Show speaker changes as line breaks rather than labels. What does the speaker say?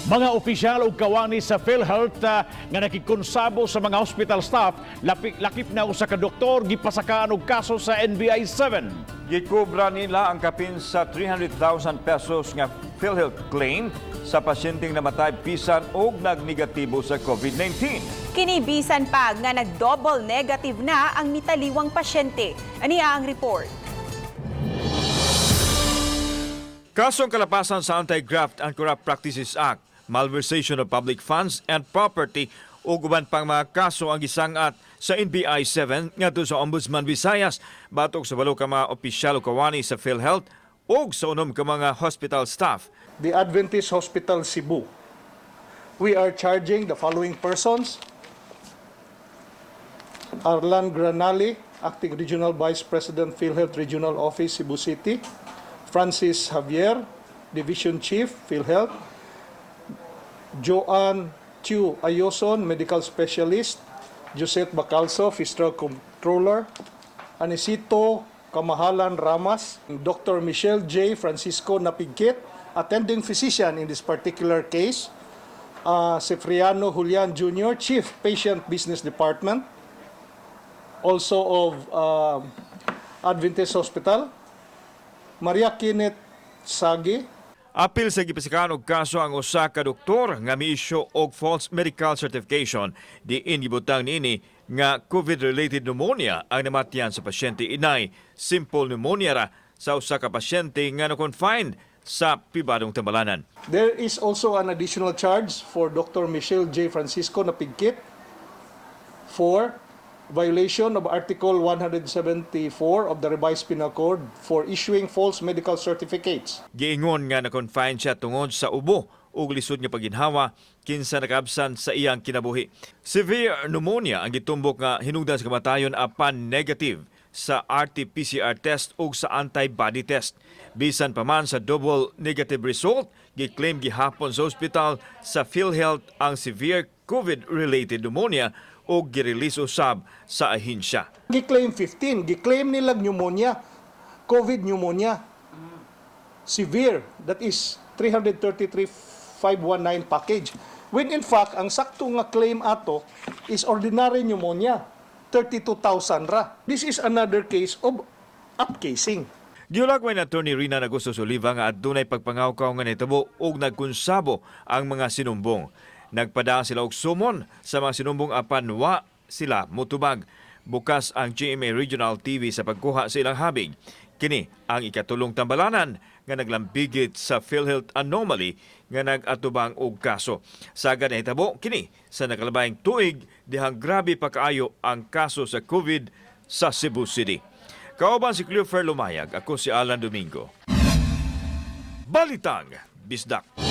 Mga opisyal ug kawani sa PhilHealth nga nakikonsabo sa mga hospital staff, lakip na usa ka doktor, gipasakaan og kaso sa NBI 7.
Gikobra nila ang kapin sa 300,000 pesos nga PhilHealth claim sa pasyenteng namatay bisan og nagnegatibo sa COVID-19.
Kini bisan pa nga nag-double negative na ang mitaliwang pasyente. Ania ang report.
Kasong kalapasan sa Anti-Graft and Corrupt Practices Act, malversation of public funds and property ug uban pang mga kaso ang gisangat sa NBI 7 ngadto sa Ombudsman Visayas batok sa 8 ka mga opisyal o kawani sa PhilHealth ug sa 6 ka mga hospital staff.
The Adventist Hospital Cebu. We are charging the following persons: Arlan Granali, Acting Regional Vice President, PhilHealth Regional Office, Cebu City. Francis Javier, Division Chief, PhilHealth. Joanne Chu Ayoson, Medical Specialist. Josette Bacalso, Fiscal Controller. Anisito Kamahalan Ramas, Dr. Michelle J. Francisco Napigkit, attending physician in this particular case, Cefriano Julian Jr., Chief Patient Business Department, also of Adventist Hospital, Maria Kenneth Sagi,
Apil sa gipasikan og kaso ang usa ka doktor nga mi-issue og false medical certification diin gibutang niini nga COVID-related pneumonia ang namatyan sa pasyente, inay simple pneumonia ra sa usa ka pasyente nga na-confine sa pribadong tambalanan.
There is also an additional charge for Dr. Michelle J. Francisco Napigkit for violation of Article 174 of the Revised Penal Code for issuing false medical certificates.
Giingon nga na-confine siya tungod sa ubo ug lisod nga paginhawa kinsa nakaabsan sa iyang kinabuhi. Severe pneumonia ang gitumbok nga hinungdan sa kamatayon apan negative sa RT-PCR test ug sa antibody test. Bisan pa man sa double negative result, giklaim gihapon sa ospital sa PhilHealth ang severe COVID-related pneumonia ug girelease usab sa ahensya.
Gi-claim 15, gi-claim nila pneumonia, COVID pneumonia. Severe, that is 333,519 package. When in fact, ang sakto nga claim ato is ordinary pneumonia, 32,000 ra. This is another case of upcasing.
Giulagway ni Attorney Rina Nagusto Oliva nga adunay pagpangawkaw nga nahitabo ug nagkonsabo ang mga sinumbong. Nagpadaan sila og sumon sa mga sinumbong apan wa sila mutubag. Bukas ang GMA Regional TV sa pagkuha sa ilang habig. Kini ang ikatulong tambalanan nga naglambigit sa PhilHealth anomaly nga nag-atubang og kaso. Sagad nahitabo kini sa nakalabayng tuig dihang grabe pa kaayo ang kaso sa COVID sa Cebu City. Kauban si Cleofer Lumayag, ako si Alan Domingo. Balitang Bisdak.